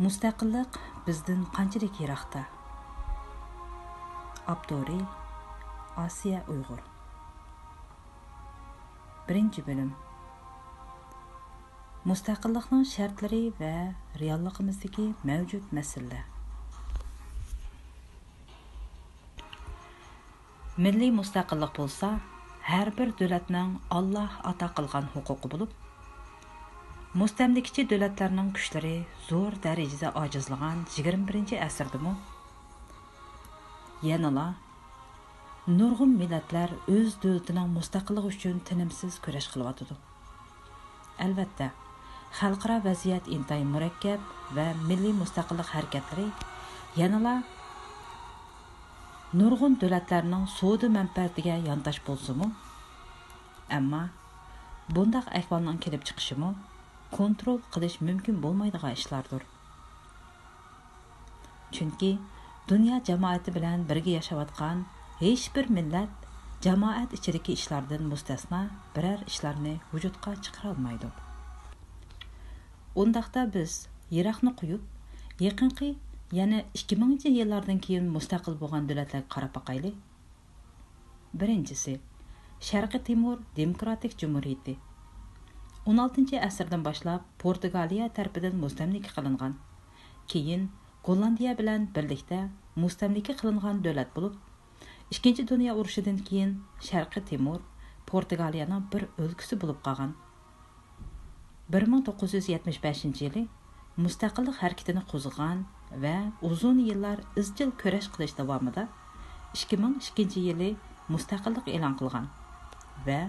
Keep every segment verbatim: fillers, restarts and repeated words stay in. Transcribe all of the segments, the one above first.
مۇستەقىللىق بىزدىن قانچىلىك يىراقتا؟ ئاپتورى: ئاسىيە ئۇيغۇر. بىرىنچى بۆلۈم. مۇستەقىللىقنىڭ شەرتلىرى ۋە رېئاللىقىمىزدىكى مەۋجۇت مەسىلىلەر. مىللىي مۇستەقىللىق بولسا، ھەر بىر دۆلەتنىڭ ئاللا ئاتا قىلغان ھوقۇقى بولۇپ، مۇستەملىكىچى دۆلەتلەرنىڭ كۈچلىرى زور دەرىجىدە ئاجىزلىغان يىگىرمە بىرىنچى ئەسىردىمۇ يەنىلا نۇرغۇن مىللەتلەر ئۆز دۆلىتىنىڭ مۇستەقىللىقى ئۈچۈن تىنىمسىز كۈرەش قىلىۋاتىدۇ. ئەلۋەتتە، خەلقئارا ۋەزىيەت ئىنتايىن مۇرەككەپ ۋە مىللىي مۇستەقىللىق ھەرىكەتلىرى يەنىلا نۇرغۇن دۆلەتلەرنىڭ سودا مەنپەئەتىگە يانداش بولسىمۇ، ئەمما بۇنداق ئەھۋالنىڭ كېلىپ چىقىشىمۇ كونترول قىلىش مۇمكىن بولمايدىغان ئىشلاردۇر. چۈنكى دۇنيا جامائىتى بىلەن بىرگە ياشاۋاتقان ھېچبىر مىللەت جامائەت ئىچىدىكى ئىشلاردىن مۇستەسنا بىرەر ئىشلارنى ۋۇجۇدقا چىقىرالمايدۇ. ئۇنداقتا بىز يىراقنى قويۇپ، يېقىنقى، يەنى ئىككى مىڭىنچى يىللاردىن كېيىن مۇستەقىل بولغان دۆلەتلەرگە قاراپ باقايلى. بىرىنچىسى، شەرقىي تىمور دېموكراتىك جۇمھۇرىيىتى. ئون ئالتىنچى ئەسىردىن باشلاپ پورتۇگالىيە تەرىپىدىن مۇستەملىكە قىلىنغان، كېيىن گوللاندىيە بىلەن بىرلىكتە مۇستەملىكە قىلىنغان دۆلەت بولۇپ، ئىككىنچى دۇنيا ئۇرۇشىدىن كېيىن شەرقىي تىمور پورتۇگالىيەنىڭ بىر ئۆلكىسى بولۇپ قالغان. بىر مىڭ توققۇز يۈز يەتمىش بەشىنچى يىلى مۇستەقىللىق ھەرىكىتىنى قوزغىغان ۋە ئۇزۇن يىللار ئىزچىل كۈرەش قىلىش داۋامىدا ئىككى مىڭ ئىككىنچى يىلى مۇستەقىللىق ئېلان قىلغان ۋە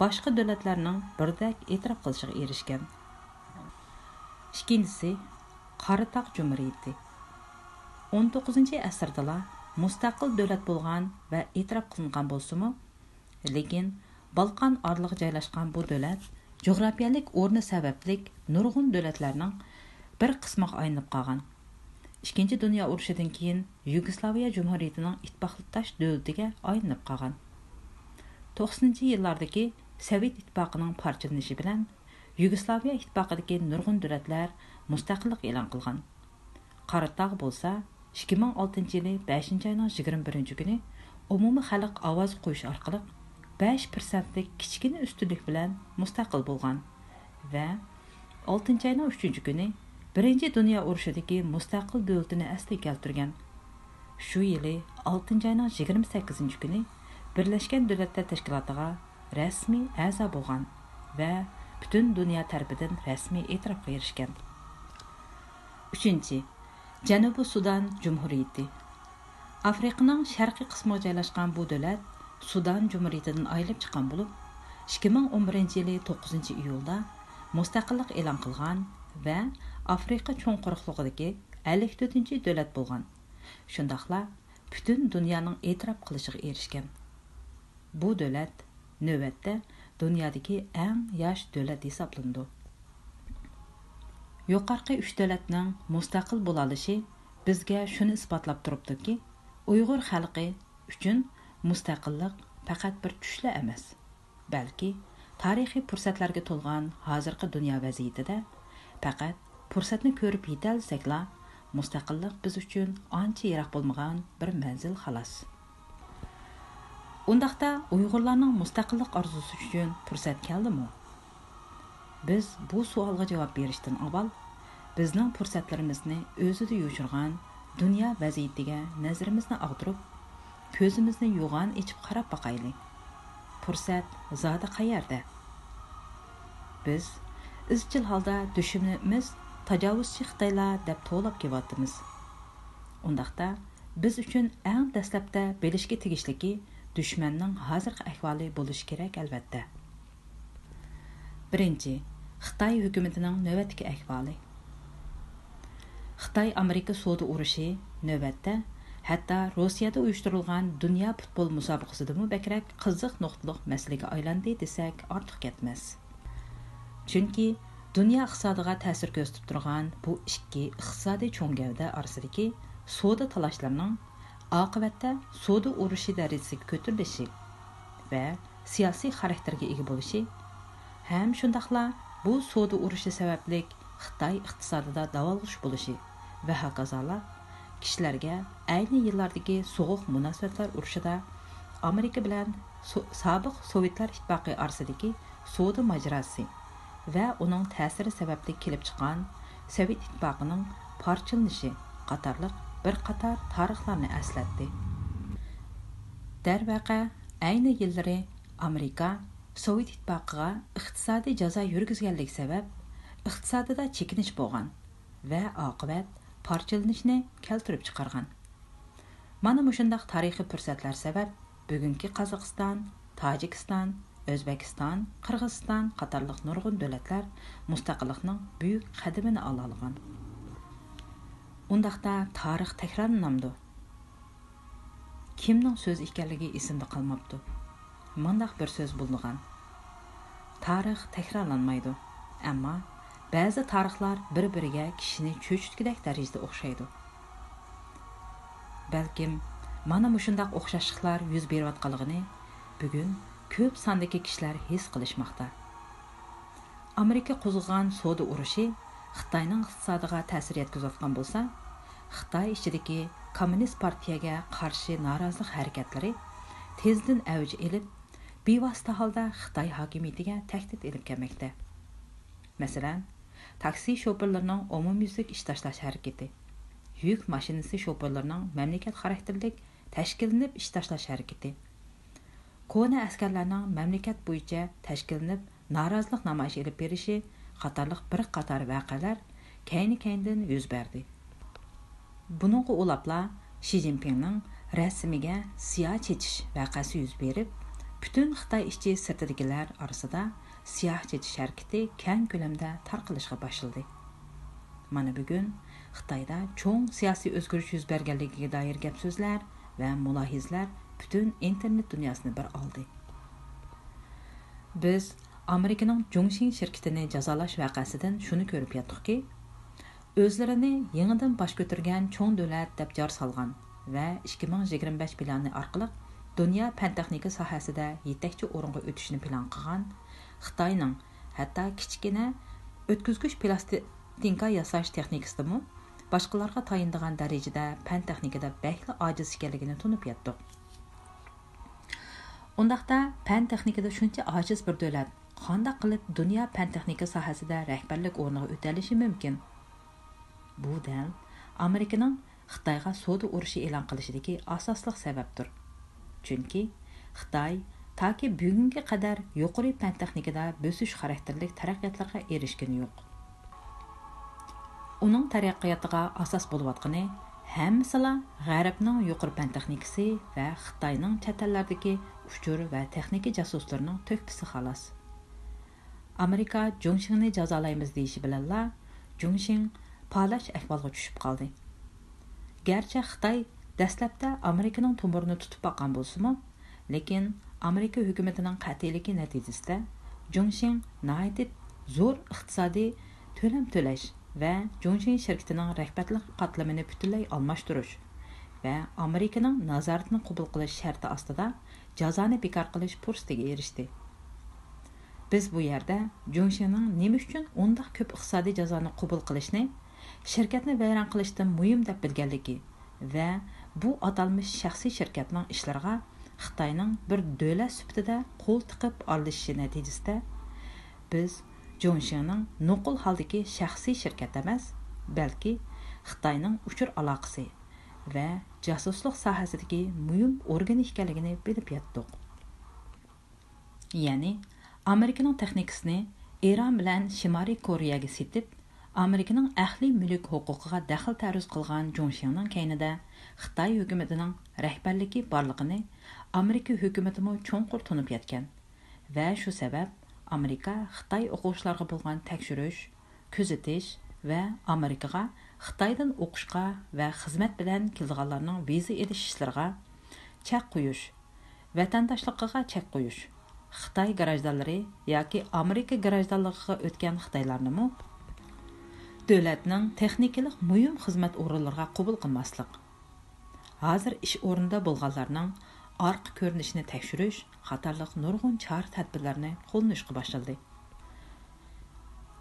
باشقا دۆلەتلەرنىڭ بىردەك ئېتىراپ قىلىشىغا ئېرىشكەن. ئىككىنچىسى، قاراتاغ جۇمھۇرىيىتى. ئون توققۇزىنچى ئەسىردىلا مۇستەقىل دۆلەت بولغان ۋە ئېتىراپ قىلىنغان بولسىمۇ، لېكىن بالقان ئارىلىغا جايلاشقان بۇ دۆلەت جۇغراپىيەلىك ئورنى سەۋەبلىك نۇرغۇن دۆلەتلەرنىڭ بىر قىسمىغا ئايلىنىپ قالغان. ئىككىنچى دۇنيا ئۇرۇشىدىن كېيىن يۇگوسلاۋىيە جۇمھۇرىيىتىنىڭ ئىتتىپاقلىقداش دۆلىتىگە ئايلىنىپ قالغان. توقسىنىنچى يىللاردىكى سوۋېت ئىتتىپاقىنىڭ پارچىلىنىشى بىلەن يۇگوسلاۋىيە ئىتتىپاقىدىكى نۇرغۇن دۆلەتلەر مۇستەقىللىق ئېلان قىلغان. قاراتاغ بولسا ئىككى مىڭ ئالتىنچى يىلى بەشىنچى ئاينىڭ يىگىرمە بىرىنچى كۈنى ئومۇمىي خەلق ئاۋازى قويۇش ئارقىلىق بەش پىرسەنتلىك كىچىككىنە ئۈستۈنلۈك بىلەن مۇستەقىل بولغان ۋە ئالتىنچى ئاينىڭ ئۈچىنچى كۈنى بىرىنچى دۇنيا ئۇرۇشىدىكى مۇستەقىل دۆلىتىنى ئەسلىگە كەلتۈرگەن. شۇ يىلى ئالتىنچى ئاينىڭ يىگىرمە سەككىزىنچى كۈنى بىرلەشكەن دۆلەتلەر تەشكىلاتىغا رەسمىي ئەزا بولغان ۋە پۈتۈن دۇنيا تەرىپىدىن رەسمىي ئېتىراپقا ئېرىشكەن. ئۈچىنچى، جەنۇبىي سۇدان جۇمھۇرىيىتى. ئافرىقىنىڭ شەرقىي قىسمىغا جايلاشقان بۇ دۆلەت سۇدان جۇمھۇرىيىتىدىن ئايرىلىپ چىققان بولۇپ، ئىككى مىڭ ئون بىرىنچى يىلى توققۇزىنچى ئىيۇلدا مۇستەقىللىق ئېلان قىلغان ۋە ئافرىقا چوڭ قۇرۇقلۇقىدىكى ئەللىك تۆتىنچى دۆلەت بولغان. شۇنداقلا پۈتۈن دۇنيانىڭ ئېتىراپ قىلىشىغا ئېرىشكەن. بۇ دۆلەت نۆۋەتتە دۇنيادىكى ئەڭ ياش دۆلەت ھېسابلىنىدۇ. يۇقىرىقى ئۈچ دۆلەتنىڭ مۇستەقىل بولالىشى بىزگە شۇنى ئىسپاتلاپ تۇرۇپتۇكى، ئۇيغۇر خەلقى ئۈچۈن مۇستەقىللىق پەقەت بىر چۈشلا ئەمەس، بەلكى تارىخىي پۇرسەتلەرگە تولغان ھازىرقى دۇنيا ۋەزىيىتىدە پەقەت پۇرسەتنى كۆرۈپ يېتەلىسەكلا، مۇستەقىللىق بىز ئۈچۈن ئانچە يىراق بولمىغان بىر مەنزىل خالاس. ئۇنداقتا ئۇيغۇرلارنىڭ مۇستەقىللىق ئارزۇسى ئۈچۈن پۇرسەت كەلدىمۇ؟ بىز بۇ سوئالغا جاۋاب بېرىشتىن ئاۋۋال، بىزنىڭ پۇرسەتلىرىمىزنى ئۆزىدە يوشۇرغان دۇنيا ۋەزىيىتىگە نەزىرىمىزنى ئاغدۇرۇپ، كۆزىمىزنى يوغان ئېچىپ قاراپ باقايلى. پۇرسەت زادى قەيەردە؟ بىز ئىزچىل ھالدا دۈشمىنىمىز تاجاۋۇزچى خىتايلار دەپ توۋلاپ كېلىۋاتىمىز. ئۇنداقتا، بىز ئۈچۈن ئەڭ دەسلەپتە بىلىشكە تېگىشلىكى دۈشمەننىڭ ھازىرقى ئەھۋالى بولۇشى كېرەك، ئەلۋەتتە. بىرىنچى، خىتاي ھۆكۈمىتىنىڭ نۆۋەتتىكى ئەھۋالى. خىتاي-ئامېرىكا سودا ئۇرۇشى نۆۋەتتە ھەتتا روسىيەدە ئۇيۇشتۇرۇلغان دۇنيا پۇتبول مۇسابىقىسىدىمۇ بەكرەك قىزىق نۇقتىلىق مەسىلىگە ئايلاندى دېسەك ئارتۇق كەتمەس. چۈنكى دۇنيا ئىقتىسادىغا تەسىر كۆرسىتىپ تۇرغان بۇ ئىككى ئىقتىسادىي چوڭ گەۋدە ئارىسىدىكى سودا تالاشلىرىنىڭ ئاقىۋەتتە سودا ئۇرۇشى دەرىجىسىگە كۆتۈرۈلۈشى ۋە سىياسىي خاراكتېرگە ئىگە بولۇشى ھەم شۇنداقلا بۇ سودا ئۇرۇشى سەۋەبلىك خىتاي ئىقتىسادىدا داۋالغۇش بولۇشى ۋە ھاكازالا كىشىلەرگە ئەينى يىللاردىكى سوغۇق مۇناسىۋەتلەر ئۇرۇشىدا ئامېرىكا بىلەن سو-، سابىق سوۋېتلار ئىتتىپاقى ئارىسىدىكى سودا ماجىراسى ۋە ئۇنىڭ تەسىرى سەۋەبلىك كېلىپ چىققان سوۋېت ئىتتىپاقىنىڭ پارچىلىنىشى قاتارلىق بىر قاتار تارىخلارنى ئەسلەتتى. دەرۋەقە، ئەينى يىللىرى ئامېرىكا سوۋېت ئىتتىپاقىغا ئىقتىسادىي جازا يۈرگۈزگەنلىكى سەۋەب، ئىقتىسادىدا چېكىنىش بولغان ۋە ئاقىۋەت پارچىلىنىشنى كەلتۈرۈپ چىقارغان. مانا مۇشۇنداق تارىخىي پۇرسەتلەر سەۋەب، بۈگۈنكى قازاقىستان، تاجىكىستان، ئۆزبېكىستان، قىرغىزىستان قاتارلىق نۇرغۇن دۆلەتلەر مۇستەقىللىقنىڭ بۈيۈك قەدىمىنى ئالالىغان. ئۇنداقتا تارىخ تەكرارلىنامدۇ؟ كىمنىڭ سۆزى ئىكەنلىكى ئېسىمدە قالماپتۇ. مۇنداق بىر سۆز بولىدىغان: تارىخ تەكرارلانمايدۇ، ئەمما بەزى تارىخلار بىر-بىرىگە كىشىنى چۆچۈتكۈدەك دەرىجىدە ئوخشايدۇ. بەلكىم مانا مۇشۇنداق ئوخشاشلىقلار يۈز بېرىۋاتقانلىقىنى بۈگۈن كۆپ ساندىكى كىشىلەر ھېس قىلىشماقتا. ئامېرىكا قوزغىغان سودا ئۇرۇشى خىتاينىڭ ئىقتىسادىغا تەسىر يەتكۈزۈۋاتقان بولسا، خىتاي ئىچىدىكى كوممۇنىست پارتىيەگە قارشى نارازىلىق ھەرىكەتلىرى تېزدىن ئەۋج ئېلىپ، بىۋاسىتە ھالدا خىتاي ھاكىمىيىتىگە تەھدىت ئېلىپ كەلمەكتە. مەسىلەن، تاكسى شوپۇرلىرىنىڭ ئومۇميۈزلۈك ئىش تاشلاش ھەرىكىتى، يۈك ماشىنىسى شوپۇرلىرىنىڭ مەملىكەت خاراكتېرلىك تەشكىللىنىپ ئىش تاشلاش ھەرىكىتى، كونا ئەسكەرلەرنىڭ مەملىكەت بويىچە تەشكىللىنىپ نارازىلىق نامايىشى ئېلىپ بېرىشى قاتارلىق بىر قاتار ۋەقەلەر كەينى-كەينىدىن يۈز بەردى. بۇنىڭغا ئۇلاپلا شى جىنپىڭنىڭ رەسىمىگە سىياھ چېچىش ۋەقەسى يۈز بېرىپ، پۈتۈن خىتاي ئىچى سىرتىدىكىلەر ئارىسىدا سىياھ چېچىش ھەرىكىتى كەڭ كۆلەمدە تارقىلىشقا باشلىدى. مانا بۈگۈن خىتايدا چوڭ سىياسىي ئۆزگىرىش يۈز بەرگەنلىكىگە دائىر گەپ-سۆزلەر ۋە مۇلاھىزىلەر پۈتۈن ئىنتېرنېت دۇنياسىنى بىر ئالدى. بىز ئامېرىكىنىڭ جۇڭشىڭ شىركىتىنى جازالاش ۋەقەسىدىن شۇنى كۆرۈپ يەتتۇقكى، ئۆزلىرىنى يېڭىدىن باش كۆتۈرگەن چوڭ دۆلەت دەپ جار سالغان ۋە ئىككى مىڭ يىگىرمە بەش پىلانى ئارقىلىق دۇنيا پەن-تېخنىكا ساھەسىدە يېتەكچى ئورۇنغا ئۆتۈشنى پىلان قىلغان خىتاينىڭ ھەتتا كىچىككىنە ئۆتكۈزگۈچ پىلاستىنكا ياساش تېخنىكىسىدىمۇ باشقىلارغا تايىنىدىغان دەرىجىدە پەن-تېخنىكىدا بەكلا ئاجىز ئىكەنلىكىنى تونۇپ يەتتۇق. ئۇنداقتا پەن-تېخنىكىدا شۇنچە ئاجىز بىر دۆلەت قانداق قىلىپ دۇنيا پەن-تېخنىكا ساھەسىدە رەھبەرلىك ئورنىغا ئۆتەلىشى مۇمكىن؟ بۇ دەل ئامېرىكىنىڭ خىتايغا سودا ئۇرۇشى ئېلان قىلىشىدىكى ئاساسلىق سەۋەبتۇر. چۈنكى خىتاي تاكى بۈگۈنگە قەدەر يۇقىرى پەن-تېخنىكىدا بۆسۈش خاراكتېرلىك تەرەققىياتلارغا ئېرىشكىنى يوق. ئۇنىڭ تەرەققىياتىغا ئاساس بولۇۋاتقىنى ھەممىسىلا غەربنىڭ يۇقىرى پەن-تېخنىكىسى ۋە خىتاينىڭ چەت ئەللەردىكى ئۇچۇر ۋە تېخنىكا جاسۇسلىرىنىڭ تۆھپىسى خالاس. ئامېرىكا جۇڭشىڭنى جازالايمىز دېيىشى بىلەنلا، جۇڭشىڭ پالاش ئەھۋالغا چۈشۈپ قالدى. گەرچە خىتاي دەسلەپتە ئامېرىكىنىڭ تومۇرىنى تۇتۇپ باققان بولسىمۇ، لېكىن ئامېرىكا ھۆكۈمىتىنىڭ قەتئىيلىكى نەتىجىسىدە جۇڭشىڭ ناھايىتى زور ئىقتىسادىي تۆلەم تۆلەش ۋە جۇڭشىڭ شىركىتىنىڭ رەھبەرلىك قاتلىمىنى پۈتۈنلەي ئالماشتۇرۇش ۋە ئامېرىكىنىڭ نازارىتىنى قوبۇل قىلىش شەرتى ئاستىدا جازانى بىكار قىلىش پۇرسىتىگە ئېرىشتى. بىز بۇ يەردە جۇڭشىڭنىڭ نېمە ئۈچۈن ئۇنداق كۆپ ئىقتىسادىي جازانى قوبۇل قىلىشنى شىركەتنى ۋەيران قىلىشتىن مۇھىم دەپ بىلگەنلىكى ۋە بۇ ئاتالمىش شەخسىي شىركەتنىڭ ئىشلىرىغا خىتاينىڭ بىر دۆلەت سۈپىتىدە قول تىقىپ ئارىلىشىشى نەتىجىسىدە، بىز جۇڭشىڭنىڭ نوقۇل ھالدىكى شەخسىي شىركەت ئەمەس، بەلكى خىتاينىڭ ئۇچۇر ئالاقىسى ۋە جاسۇسلۇق ساھەسىدىكى مۇھىم ئورگىنى ئىكەنلىكىنى بىلىپ يەتتۇق. يەنى ئامېرىكىنىڭ تېخنىكىسىنى ئىران بىلەن شىمالىي كورېيەگە سېتىپ، ئامېرىكىنىڭ ئەقلىي مۈلۈك ھوقۇقىغا دەخلى تەرۇز قىلغان جۇڭشىڭنىڭ كەينىدە خىتاي ھۆكۈمىتىنىڭ رەھبەرلىكى بارلىقىنى ئامېرىكا ھۆكۈمىتىمۇ چوڭقۇر تونۇپ يەتكەن ۋە شۇ سەۋەب ئامېرىكا خىتاي ئوقۇغۇچىلارغا بولغان تەكشۈرۈش، كۆزىتىش ۋە ئامېرىكىغا خىتايدىن ئوقۇشقا ۋە خىزمەت بىلەن كېلىدىغانلارنىڭ ۋىزا ئېلىش ئىشلىرىغا چەك قويۇش، ۋەتەنداشلىقىغا چەك قويۇش، خىتاي گراژدانلىرى ياكى ئامېرىكا گراژدانلىقىغا ئۆتكەن خىتايلارنىمۇ دۆلەتنىڭ تېخنىكىلىق مۇھىم خىزمەت ئورۇنلىرىغا قوبۇل قىلماسلىق، ھازىر ئىش ئورنىدا بولغانلارنىڭ ئارقا كۆرۈنۈشىنى تەكشۈرۈش قاتارلىق نۇرغۇن چارە-تەدبىرلەرنى قوللىنىشقا باشلىدى.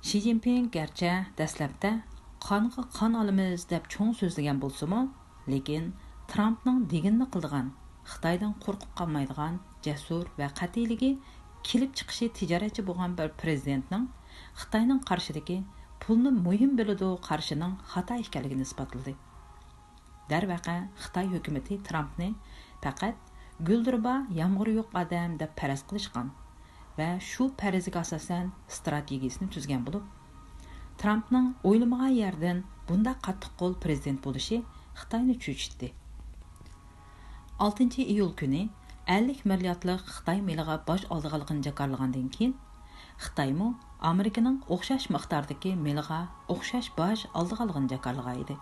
شى جىنپىڭ گەرچە دەسلەپتە قانغا قان ئالىمىز دەپ چوڭ سۆزلىگەن بولسىمۇ، لېكىن ترامپنىڭ دېگىنىنى قىلىدىغان، خىتايدىن قورقۇپ قالمايدىغان جەسۇر ۋە قەتئىيلىكى كېلىپ چىقىشى تىجارەتچى بولغان بىر پرېزىدېنتنىڭ خىتاينىڭ قارشىدىكى پۇلنى مۇھىم بىلىدۇ قارىشىنىڭ خاتا ئىكەنلىكىنى ئىسپاتلىدى. دەرۋەقە، خىتاي ھۆكۈمىتى ترامپنى پەقەت گۈلدۈربا يامغۇرى يوق ئادەم دەپ پەرەز قىلىشقان ۋە شۇ پەرەزگە ئاساسەن ستراتېگىيىسىنى تۈزگەن بولۇپ، ترامپنىڭ ئويلىمىغان يەردىن بۇنداق قاتتىق قول پرېزىدېنت بولۇشى خىتاينى چۆچۈتتى. ئالتىنچى ئىيۇل كۈنى ئەللىك مىلياردلىق خىتاي مېلىغا باج ئالىدىغانلىقىنى جاكارلىغاندىن كېيىن، خىتايمۇ ئامېرىكىنىڭ ئوخشاش مىقداردىكى مېلىغا ئوخشاش باج ئالىدىغانلىقىنى جاكارلىغان ئىدى.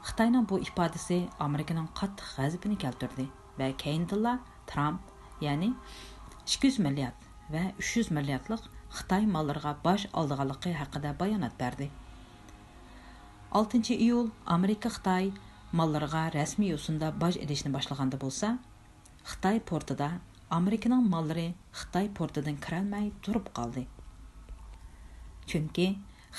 خىتاينىڭ بۇ ئىپادىسى ئامېرىكىنىڭ قاتتىق غەزىپىنى كەلتۈردى ۋە كەينىدىنلا ترامپ، يەنى ئىككى يۈز مىليارد ۋە ئۈچ يۈز مىلياردلىق خىتاي ماللىرىغا باج ئالىدىغانلىقى ھەققىدە بايانات بەردى. ئالتىنچى ئىيۇل ئامېرىكا خىتاي ماللىرىغا رەسمىي يوسۇندا باج ئېلىشنى باشلىغاندا بولسا، خىتاي پورتىدا ئامېرىكىنىڭ ماللىرى خىتاي پورتىدىن كىرەلمەي تۇرۇپ قالدى. چۈنكى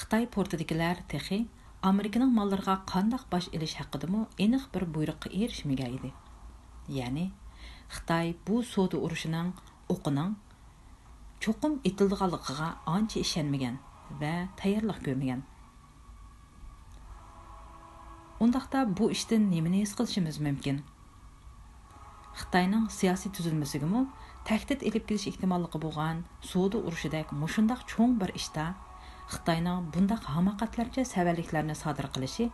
خىتاي پورتىدىكىلەر تېخى ئامېرىكىنىڭ ماللىرىغا قانداق باج ئېلىش ھەققىدىمۇ ئېنىق بىر بۇيرۇققا ئېرىشمىگەن ئىدى. يەنى خىتاي بۇ سودا ئۇرۇشىنىڭ ئوقىنىڭ چوقۇم ئېتىلىدىغانلىقىغا ئانچە ئىشەنمىگەن ۋە تەييارلىق كۆرمىگەن. ئۇنداقتا بۇ ئىشتىن نېمىنى ھېس قىلىشىمىز مۇمكىن؟ خىتاينىڭ سىياسىي تۈزۈلمىسىگىمۇ تەھدىت ئېلىپ كېلىش ئېھتىماللىقى بولغان سودا ئۇرۇشىدەك مۇشۇنداق چوڭ بىر ئىشتا خىتاينىڭ بۇنداق ھاماقەتلەرچە سەۋەنلىكلەرنى سادىر قىلىشى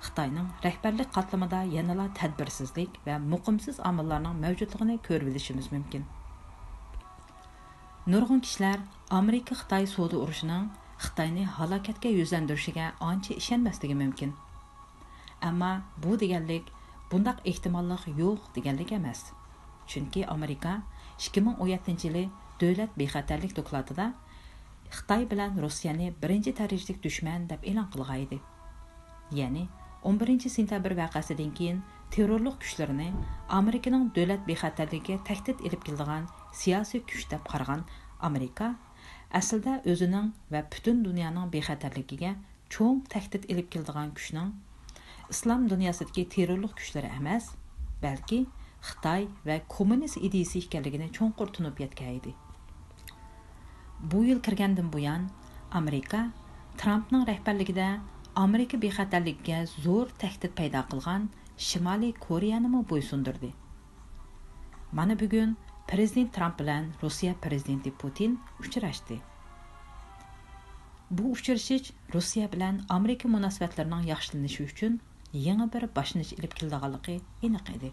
خىتاينىڭ رەھبەرلىك قاتلىمىدا يەنىلا تەدبىرسىزلىك ۋە مۇقىمسىز ئامىللارنىڭ مەۋجۇتلۇقىنى كۆرۈۋېلىشىمىز مۇمكىن. نۇرغۇن كىشىلەر ئامېرىكا-خىتاي سودا ئۇرۇشىنىڭ خىتاينى ھالاكەتكە يۈزلەندۈرۈشىگە ئانچە ئىشەنمەسلىكى مۇمكىن. ئەمما بۇ دېگەنلىك بۇنداق ئېھتىماللىق يوق دېگەنلىك ئەمەس. چۈنكى ئامېرىكا ئىككى مىڭ ئون يەتتىنچى يىلى دۆلەت بىخەتەرلىك دوكلاتىدا خىتاي بىلەن روسىيەنى بىرىنچى دەرىجىلىك دۈشمەن دەپ ئېلان قىلغانىدى. يەنى ئون بىرىنچى سېنتەبىر ۋەقەسىدىن كېيىن تېررورلۇق كۈچلىرىنى ئامېرىكىنىڭ دۆلەت بىخەتەرلىكىگە تەھدىت ئېلىپ كېلىدىغان سىياسىي كۈچ دەپ قارىغان ئامېرىكا، ئەسلىدە ئۆزىنىڭ ۋە پۈتۈن دۇنيانىڭ بىخەتەرلىكىگە چوڭ تەھدىت ئېلىپ كېلىدىغان كۈچنىڭ ئىسلام دۇنياسىدىكى تېررورلۇق كۈچلىرى ئەمەس، بەلكى خىتاي ۋە كوممۇنىست ئىدىيىسى ئىكەنلىكىنى چوڭقۇر تونۇپ يەتكەن ئىدى. بۇ يىل كىرگەندىن بۇيان، ئامېرىكا ترامپنىڭ رەھبەرلىكىدە ئامېرىكا بىخەتەرلىكىگە زور تەھدىت پەيدا قىلغان شىمالىي كورېيەنىمۇ بويسۇندۇردى. مانا بۈگۈن پرېزىدېنت ترامپ بىلەن روسىيە پرېزىدېنتى پۇتىن ئۇچراشتى. بۇ ئۇچرىشىش روسىيە بىلەن ئامېرىكا مۇناسىۋەتلىرىنىڭ ياخشىلىنىشى ئۈچۈن يېڭى بىر باشلىنىش ئېلىپ كېلىدىغانلىقى ئېنىق ئىدى.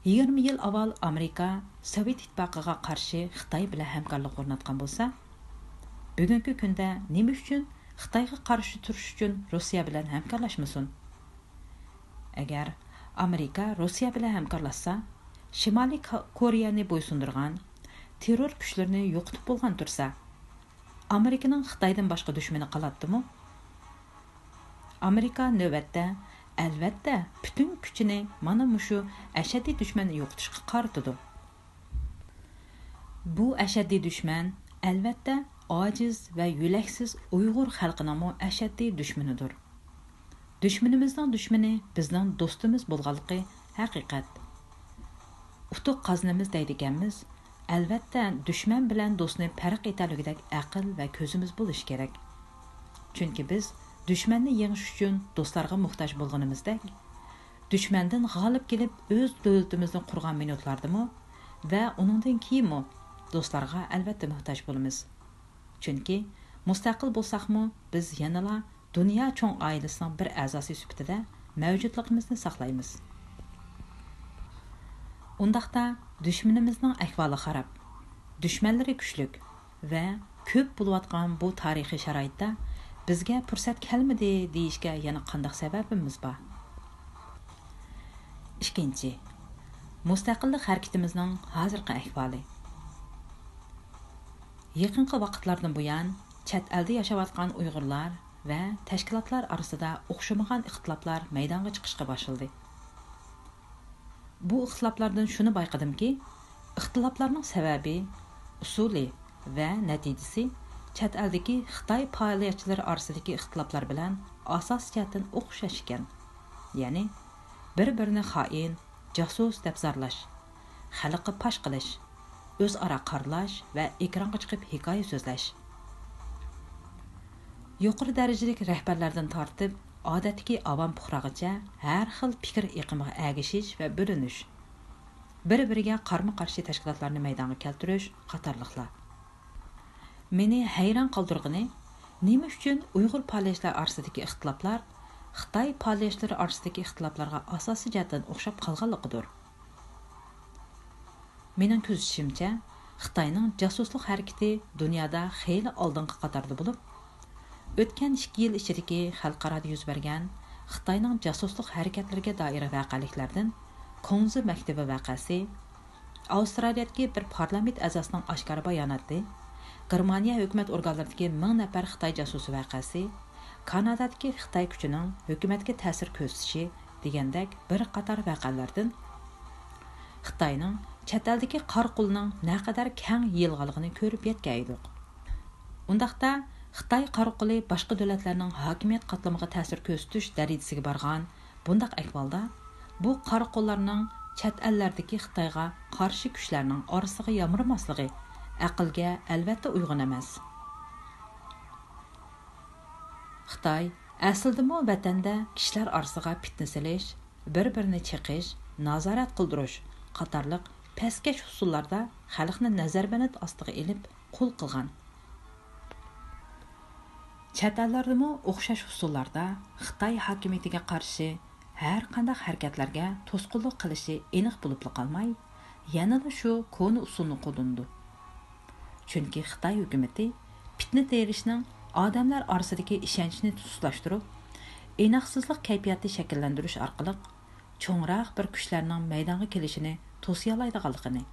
يىگىرمە يىل ئاۋۋال ئامېرىكا سوۋېت ئىتتىپاقىغا قارشى خىتاي بىلەن ھەمكارلىق ئورناتقان بولسا، بۈگۈنكى كۈندە نېمە ئۈچۈن خىتايغا قارشى تۇرۇش ئۈچۈن روسىيە بىلەن ھەمكارلاشمىسۇن؟ ئەگەر ئامېرىكا روسىيە بىلەن ھەمكارلاشسا، شىمالىي كا-، كورېيەنى بويسۇندۇرغان تېررور كۈچلىرىنى يوقىتىپ بولغان تۇرسا، ئامېرىكىنىڭ خىتايدىن باشقا دۈشمىنى قالاتتىمۇ؟ ئامېرىكا نۆۋەتتە، ئەلۋەتتە، پۈتۈن كۈچىنى مانا مۇشۇ ئەشەددىي دۈشمەننى يوقىتىشقا قارىتىدۇ. بۇ ئەشەددىي دۈشمەن، ئەلۋەتتە، ئاجىز ۋە يۆلەكسىز ئۇيغۇر خەلقىنىڭمۇ ئەشەددىي دۈشمىنىدۇر. دۈشمىنىمىزنىڭ دۈشمىنى بىزنىڭ دوستىمىز بولغانلىقى ھەقىقەت. ئۇتۇق قازىنىمىز دەيدىكەنمىز، ئەلۋەتتە، دۈشمەن بىلەن دوستنى پەرق ئېتەلىگۈدەك ئەقىل ۋە كۆزىمىز بولۇشى كېرەك. چۈنكى بىز دۈشمەننى يېڭىش ئۈچۈن دوستلارغا موھتاج بولغىنىمىزدەك، دۈشمەندىن غالىب كېلىپ ئۆز دۆلىتىمىزنى قۇرغان مىنۇتلاردىمۇ ۋە ئۇنىڭدىن كېيىنمۇ دوستلارغا ئەلۋەتتە موھتاج بولىمىز. چۈنكى مۇستەقىل بولساقمۇ، بىز يەنىلا دۇنيا چوڭ ئائىلىسىنىڭ بىر ئەزاسى سۈپىتىدە مەۋجۇتلۇقىمىزنى ساقلايمىز. ئۇنداقتا دۈشمىنىمىزنىڭ ئەھۋالى خاراب، دۈشمەنلىرى كۈچلۈك ۋە كۆپ بولۇۋاتقان بۇ تارىخىي شارائىتتا بىزگە پۇرسەت كەلمىدى دېيىشكە يەنە قانداق سەۋەبىمىز بار؟ ئىككىنچى، مۇستەقىللىق ھەرىكىتىمىزنىڭ ھازىرقى ئەھۋالى. يېقىنقى ۋاقىتلاردىن بۇيان، چەت ئەلدە ياشاۋاتقان ئۇيغۇرلار ۋە تەشكىلاتلار ئارىسىدا ئوخشىمىغان ئىختىلاپلار مەيدانغا چىقىشقا باشلىدى. بۇ ئىختىلاپلاردىن شۇنى بايقىدىمكى، ئىختىلاپلارنىڭ سەۋەبى، ئۇسۇلى ۋە نەتىجىسى چەت ئەلدىكى خىتاي پائالىيەتچىلىرى ئارىسىدىكى ئىختىلاپلار بىلەن ئاساسىي جەھەتتىن ئوخشاش ئىكەن. يەنى، بىر-بىرىنى خائىن، جاسۇس دەپ زارلاش، خەلققە پاش قىلىش، ئۆزئارا قارىلاش ۋە ئېكرانغا چىقىپ ھېكايە سۆزلەش. يۇقىرى دەرىجىلىك رەھبەرلەردىن تارتىپ، ئادەتتىكى ئاۋام پۇقراغىچە ھەر خىل پىكىر ئېقىمىغا ئەگىشىش ۋە بۆلۈنۈش، بىر-بىرىگە قارمۇ-قارشى تەشكىلاتلارنى مەيدانغا كەلتۈرۈش قاتارلىقلار. مېنى ھەيران قالدۇرغىنى، نېمە ئۈچۈن ئۇيغۇر پائالىيەتچىلەر ئارىسىدىكى ئىختىلاپلار خىتاي پائالىيەتچىلىرى ئارىسىدىكى ئىختىلاپلارغا ئاساسىي جەھەتتىن ئوخشاپ قالغانلىقىدۇر. مېنىڭ كۆزىتىشىمچە، خىتاينىڭ جاسۇسلۇق ھەرىكىتى دۇنيادا خېلى ئالدىنقى قاتاردا بولۇپ، ئۆتكەن ئىككى يىل ئىچىدىكى خەلقئارادا يۈز بەرگەن خىتاينىڭ جاسۇسلۇق ھەرىكەتلىرىگە دائىر ۋەقەلىكلەردىن كۇڭزى مەكتىۋى ۋەقەسى، ئاۋسترالىيەدىكى بىر پارلامېنت ئەزاسىنىڭ ئاشكارا باياناتى، گېرمانىيە ھۆكۈمەت ئورگانلىرىدىكى مىڭ نەپەر خىتاي جاسۇسى ۋەقەسى، كانادادىكى خىتاي كۈچىنىڭ ھۆكۈمەتكە تەسىر كۆرسىتىشى دېگەندەك بىر قاتار ۋەقەلەردىن خىتاينىڭ چەت ئەلدىكى قارا قولىنىڭ نەقەدەر كەڭ يېيىلغانلىقىنى كۆرۈپ يەتكەن ئىدۇق. ئۇنداقتا، خىتاي قارا قولى باشقا دۆلەتلەرنىڭ ھاكىمىيەت قاتلىمىغا تەسىر كۆرسىتىش دەرىجىسىگە بارغان بۇنداق ئەھۋالدا، بۇ قارا قوللارنىڭ چەت ئەللەردىكى خىتايغا قارشى كۈچلەرنىڭ ئارىسىغا يامرىماسلىقى ئەقىلگە ئەلۋەتتە ئۇيغۇن ئەمەس. خىتاي ئەسلىدىمۇ ۋەتەندە كىشىلەر ئارىسىغا پىتنە سېلىش، بىر-بىرىنى چېقىش، نازارەت قىلدۇرۇش قاتارلىق پەسكەش ئۇسۇللاردا خەلقنى نەزەربەند ئاستىغا ئېلىپ قۇل قىلغان. چەت ئەللەردىمۇ ئوخشاش ئۇسۇللاردا خىتاي ھاكىمىيىتىگە قارشى ھەر قانداق ھەرىكەتلەرگە توسقۇنلۇق قىلىشى ئېنىق بولۇپلا قالماي، يەنىلا شۇ كونا ئۇسۇلنى قوللىنىدۇ. چۈنكى خىتاي ھۆكۈمىتى پىتنە تېرىشنىڭ ئادەملەر ئارىسىدىكى ئىشەنچنى سۇسلاشتۇرۇپ، ئىناقسىزلىق كەيپىياتى شەكىللەندۈرۈش ئارقىلىق چوڭراق بىر كۈچلەرنىڭ مەيدانغا كېلىشىنى توسىيالايدىغانلىقىنى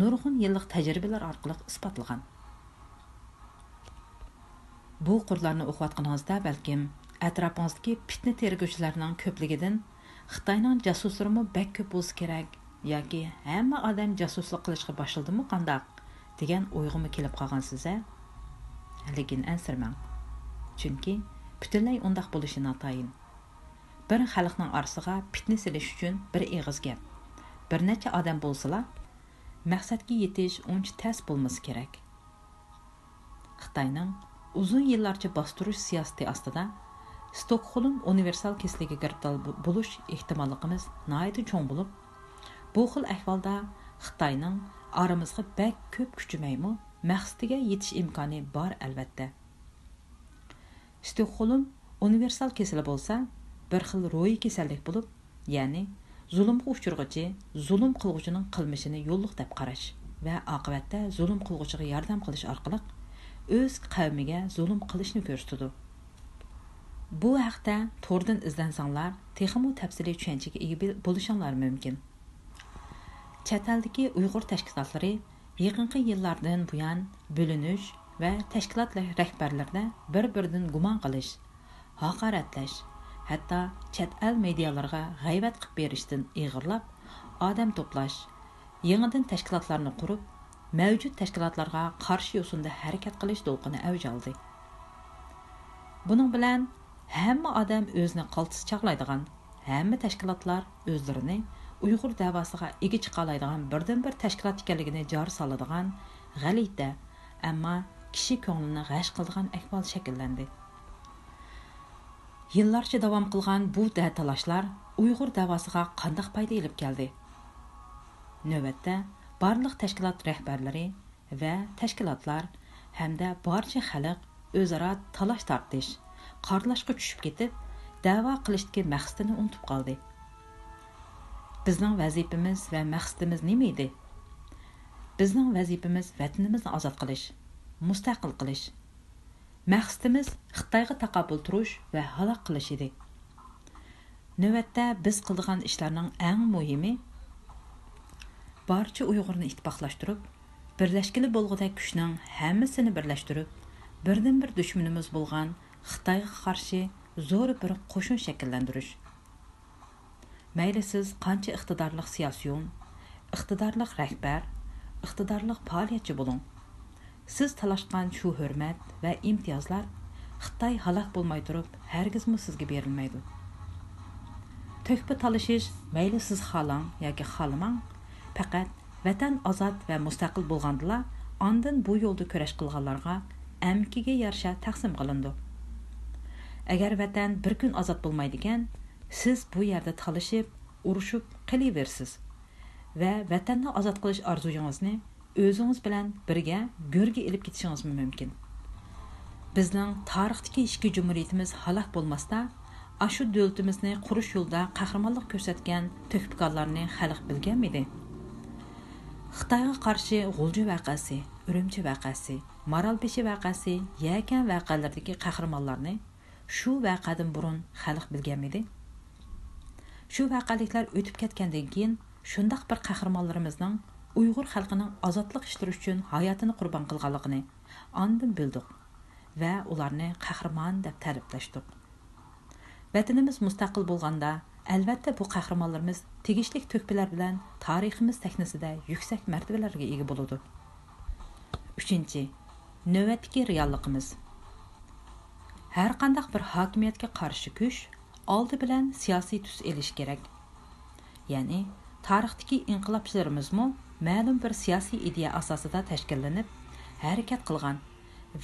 نۇرغۇن يىللىق تەجرىبىلەر ئارقىلىق ئىسپاتلىغان. بۇ قۇرلارنى ئوقۇۋاتقىنىڭىزدا بەلكىم ئەتراپىڭىزدىكى پىتنە تېرىگۈچىلەرنىڭ كۆپلۈكىدىن خىتاينىڭ جاسۇسلىرىمۇ بەك كۆپ بولسا كېرەك ياكى ھەممە ئادەم جاسۇسلۇق قىلىشقا باشلىدىمۇ قانداق دېگەن ئويغىمۇ كېلىپ قالغان سىزە؟ لېكىن ئەنسىرىمەڭ. چۈنكى پۈتۈنلەي ئۇنداق بولۇشى ناتايىن. بىر خەلقنىڭ ئارىسىغا پىتنە سېلىش ئۈچۈن بىر ئېغىز گەپ، بىر نەچچە ئادەم بولسىلا، مەقسەتكە يېتىش ئۇنچە تەس بولمىسا كېرەك. خىتاينىڭ ئۇزۇن يىللارچە باستۇرۇش سىياسىتى ئاستىدا ستوكخولم ئۇنىۋېرسال كېسىلىگە گىرىپتار بو-، بولۇش ئېھتىماللىقىمىز ناھايىتى چوڭ بولۇپ، بۇ خىل ئەھۋالدا خىتاينىڭ ئارىمىزغا بەك كۆپ كۈچىمەيمۇ، مەقسىتىگە يېتىش ئىمكانى بار، ئەلۋەتتە. ستوكخولم ئۇنىۋېرسال كېسىلى بولسا بىر خىل روھىي كېسەللىك بولۇپ، يەنى زۇلۇمغا ئۇچرىغۇچى زۇلۇم قىلغۇچىنىڭ قىلمىشىنى يوللۇق دەپ قاراش ۋە ئاقىۋەتتە زۇلۇم قىلغۇچىغا ياردەم قىلىش ئارقىلىق ئۆز قەۋمىگە زۇلۇم قىلىشنى كۆرسىتىدۇ. بۇ ھەقتە توردىن ئىزدەنسەڭلار، تېخىمۇ تەپسىلىي چۈشەنچىگە ئىگە بىل-، بولۇشۇڭلار مۇمكىن. چەت ئەلدىكى ئۇيغۇر تەشكىلاتلىرى يېقىنقى يىللاردىن بۇيان بۆلۈنۈش ۋە تەشكىلات رەھبەرلىرىدە بىر-بىرىدىن گۇمان قىلىش، ھاقارەتلەش، ھەتتا چەت ئەل مېدىيالىرىغا غەيۋەت قىلىپ بېرىشتىن ئېغىرلاپ، ئادەم توپلاش، يېڭىدىن تەشكىلاتلارنى قۇرۇپ، مەۋجۇت تەشكىلاتلارغا قارشى يوسۇندا ھەرىكەت قىلىش دولقۇنى ئەۋج ئالدى. بۇنىڭ بىلەن ھەممە ئادەم ئۆزىنى قالتىس چاغلايدىغان، ھەممە تەشكىلاتلار ئۆزلىرىنى ئۇيغۇر دەۋاسىغا ئىگە چىقالايدىغان بىردىنبىر تەشكىلات ئىكەنلىكىنى جار سالىدىغان غەلىتە، ئەمما كىشى كۆڭلىنى غەش قىلىدىغان ئەھۋال شەكىللەندى. يىللارچە داۋام قىلغان بۇ دە-، تالاشلار ئۇيغۇر دەۋاسىغا قانداق پايدا ئېلىپ كەلدى؟ نۆۋەتتە بارلىق تەشكىلات رەھبەرلىرى ۋە تەشكىلاتلار ھەمدە بارچە خەلق ئۆزئارا تالاش-تارتىش، قارلاشقا چۈشۈپ كېتىپ، دەۋا قىلىشتىكى مەقسىتىنى ئۇنتۇپ قالدى. بىزنىڭ ۋەزىپىمىز ۋە مەقسىتىمىز نېمە ئىدى؟ بىزنىڭ ۋەزىپىمىز ۋەتىنىمىزنى ئازاد قىلىش، مۇستەقىل قىلىش. مەقسىتىمىز خىتايغا تاقابىل تۇرۇش ۋە ھالاك قىلىش ئىدى. نۆۋەتتە بىز قىلىدىغان ئىشلارنىڭ ئەڭ مۇھىمى، بارچە ئۇيغۇرنى ئىتتىپاقلاشتۇرۇپ، بىرلەشكىلى بولغۇدەك كۈچنىڭ ھەممىسىنى بىرلەشتۈرۈپ، بىردىنبىر دۈشمىنىمىز بولغان خىتايغا قارشى زور بىر قوشۇن شەكىللەندۈرۈش. مەيلى سىز قانچە ئىقتىدارلىق سىياسىيون، ئىقتىدارلىق رەھبەر، ئىقتىدارلىق پائالىيەتچى بولۇڭ. سىز تالاشقان شۇ ھۆرمەت ۋە ئىمتىيازلار خىتاي ھالاك بولماي تۇرۇپ ھەرگىزمۇ سىزگە بېرىلمەيدۇ. تۆھپە تالىشىش مەيلى سىز خالاڭ ياكى خالىماڭ، پەقەت ۋەتەن ئازاد ۋە مۇستەقىل بولغاندىلا ئاندىن بۇ يولدا كۈرەش قىلغانلارغا ئەمگىكىگە يارىشا تەقسىم قىلىنىدۇ. ئەگەر ۋەتەن بىر كۈن ئازاد بولمايدىكەن، سىز بۇ يەردە تالىشىپ، ئۇرۇشۇپ قېلىۋېرىسىز ۋە ۋەتەننى ئازاد قىلىش ئارزۇيىڭىزنى ئۆزىڭىز بىلەن بىرگە گۆرگە ئېلىپ كېتىشىڭىزمۇ مۇمكىن. بىزنىڭ تارىختىكى ئىككى جۇمھۇرىيىتىمىز ھالاك بولماستا، ئاشۇ دۆلىتىمىزنى قۇرۇش يولىدا قەھرىمانلىق كۆرسەتكەن تۆھپىكارلارنى خەلق بىلگەنمىدى؟ خىتايغا قارشى غۇلجا ۋەقەسى، ئۈرۈمچى ۋەقەسى، مارالبېشى ۋەقەسى، يەكەن ۋەقەلىرىدىكى قەھرىمانلارنى شۇ ۋەقەدىن بۇرۇن خەلق بىلگەنمىدى؟ شۇ ۋەقەلىكلەر ئۆتۈپ كەتكەندىن كېيىن، شۇنداق بىر قەھرىمانلىرىمىزنىڭ ئۇيغۇر خەلقىنىڭ ئازادلىق ئىشلىرى ئۈچۈن ھاياتىنى قۇربان قىلغانلىقىنى ئاندىن بىلدۇق ۋە ئۇلارنى قەھرىمان دەپ تەرىپلەشتۇق. ۋەتىنىمىز مۇستەقىل بولغاندا، ئەلۋەتتە، بۇ قەھرىمانلىرىمىز تېگىشلىك تۆھپىلەر بىلەن تارىخىمىز سەھنىسىدە يۈكسەك مەرتىۋىلەرگە ئىگە بولىدۇ. ئۈچىنچى، نۆۋەتتىكى رېئاللىقىمىز. ھەرقانداق بىر ھاكىمىيەتكە قارشى كۈچ ئالدى بىلەن سىياسىي تۈس ئېلىشى كېرەك. يەنى، تارىختىكى ئىنقىلابچىلىرىمىزمۇ مەلۇم بىر سىياسىي ئىدىيە ئاساسىدا تەشكىللىنىپ، ھەرىكەت قىلغان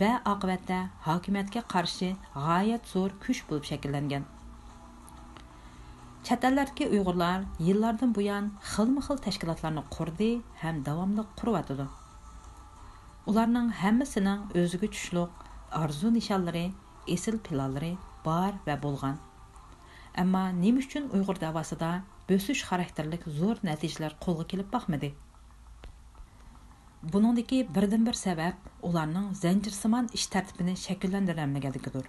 ۋە ئاقىۋەتتە ھاكىمىيەتكە قارشى غايەت زور كۈچ بولۇپ شەكىللەنگەن. چەت ئەللەردىكى ئۇيغۇرلار يىللاردىن بۇيان خىلمۇ خىل تەشكىلاتلارنى قۇردى ھەم داۋاملىق قۇرۇۋاتىدۇ. ئۇلارنىڭ ھەممىسىنىڭ ئۆزىگە چۈشلۈق ئارزۇ نىشانلىرى، ئېسىل پىلانلىرى بار ۋە بولغان. ئەمما نېمە ئۈچۈن ئۇيغۇر دەۋاسىدا بۆسۈش خاراكتېرلىك زور نەتىجىلەر قولغا كېلىپ باقمىدى؟ بۇنىڭدىكى بىردىنبىر سەۋەب ئۇلارنىڭ زەنجىرسىمان ئىش تەرتىپىنى شەكىللەندۈرەلمىگەنلىكىدۇر.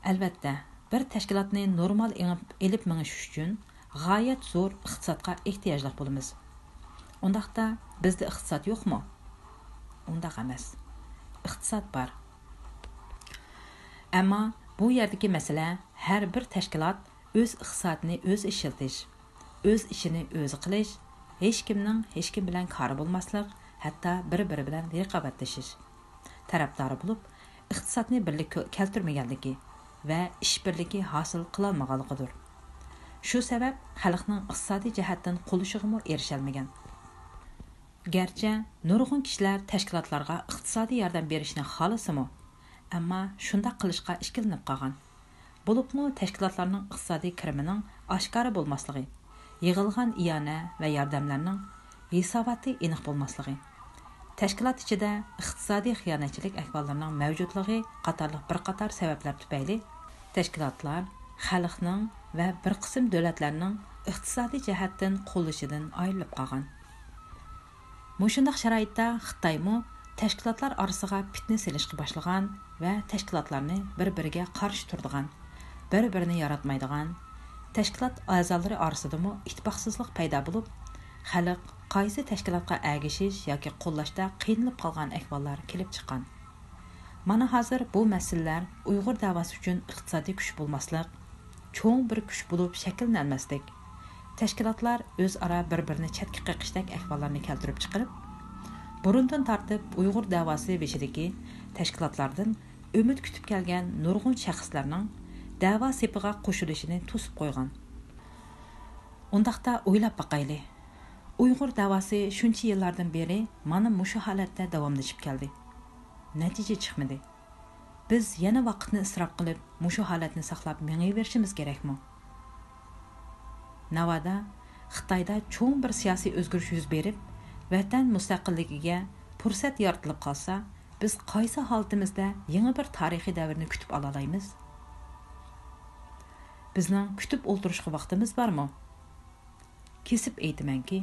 ئەلۋەتتە، بىر تەشكىلاتنى نورمال ئېڭىپ ئېلىپ مېڭىش ئۈچۈن غايەت زور ئىقتىسادقا ئېھتىياجلىق بولىمىز. ئۇنداقتا بىزدە ئىقتىساد يوقمۇ؟ ئۇنداق ئەمەس. ئىقتىساد بار. ئەمما بۇ يەردىكى مەسىلە ھەر بىر تەشكىلات ئۆز ئىقتىسادىنى ئۆزى ئىشلىتىش، ئۆز ئىشىنى ئۆزى قىلىش، ھېچكىمنىڭ ھېچكىم بىلەن كارى بولماسلىق، ھەتتا بىر-بىرى بىلەن رىقابەتلىشىش تەرەپدارى بولۇپ، ئىقتىسادنى بىرلىككە كەلتۈرمىگەنلىكى ۋە ئىش بىرلىكى ھاسىل قىلالمىغانلىقىدۇر. شۇ سەۋەب خەلقنىڭ ئىقتىسادىي جەھەتتىن قۇلىشىغىمۇ ئېرىشەلمىگەن. گەرچە نۇرغۇن كىشىلەر تەشكىلاتلارغا ئىقتىسادىي ياردەم بېرىشنى خالىسىمۇ، ئەمما شۇنداق قىلىشقا ئىككىلىنىپ قالغان. بولۇپمۇ تەشكىلاتلارنىڭ ئىقتىسادىي كىرىمىنىڭ ئاشكارا بولماسلىقى، يىغىلغان ئىئانە ۋە ياردەملەرنىڭ ھېساباتى ئېنىق بولماسلىقى، تەشكىلات ئىچىدە ئىقتىسادىي خىيانەتچىلىك ئەھۋاللىرىنىڭ مەۋجۇتلۇقى قاتارلىق بىر قاتار سەۋەبلەر تۈپەيلى، تەشكىلاتلار خەلقنىڭ ۋە بىر قىسىم دۆلەتلەرنىڭ ئىقتىسادىي جەھەتتىن قوللىشىدىن ئايرىلىپ قالغان. مۇشۇنداق شارائىتتا خىتايمۇ تەشكىلاتلار ئارىسىغا پىتنە سېلىشقا باشلىغان ۋە تەشكىلاتلارنى بىر-بىرىگە قارشى تۇرىدىغان، بىر-بىرىنى ياراتمايدىغان، تەشكىلات ئەزالىرى ئارىسىدىمۇ ئىتتىپاقسىزلىق پەيدا بولۇپ، خەلق قايسى تەشكىلاتقا ئەگىشىش ياكى قوللاشتا قىينىلىپ قالغان ئەھۋاللار كېلىپ چىققان. مانا ھازىر بۇ مەسىلىلەر ئۇيغۇر دەۋاسى ئۈچۈن ئىقتىسادىي كۈچ بولماسلىق، چوڭ بىر كۈچ بولۇپ شەكىللىنەلمەسلىك، تەشكىلاتلار ئۆزئارا بىر-بىرىنى چەتكە قېقىشتەك ئەھۋاللارنى كەلتۈرۈپ چىقىرىپ، بۇرۇندىن تارتىپ ئۇيغۇر دەۋاسى بېشىدىكى تەشكىلاتلاردىن ئۈمىد كۈتۈپ كەلگەن نۇرغۇن شەخسلەرنىڭ دەۋا سېپىغا قوشۇلۇشىنى توسۇپ قويغان. ئۇنداقتا ئويلاپ باقايلى، ئۇيغۇر دەۋاسى شۇنچە يىللاردىن بېرى مانا مۇشۇ ھالەتتە داۋاملىشىپ كەلدى. نەتىجە چىقمىدى. بىز يەنە ۋاقىتنى ئىسراپ قىلىپ، مۇشۇ ھالەتنى ساقلاپ مېڭىۋېرىشىمىز كېرەكمۇ؟ ناۋادا خىتايدا چوڭ بىر سىياسىي ئۆزگىرىش يۈز بېرىپ، ۋەتەن مۇستەقىللىكىگە پۇرسەت يارىتىلىپ قالسا، بىز قايسى ھالىتىمىزدە يېڭى بىر تارىخىي دەۋرنى كۈتۈپ ئالالايمىز؟ بىزنىڭ كۈتۈپ ئولتۇرۇشقا ۋاقتىمىز بارمۇ؟ كېسىپ ئېيتىمەنكى،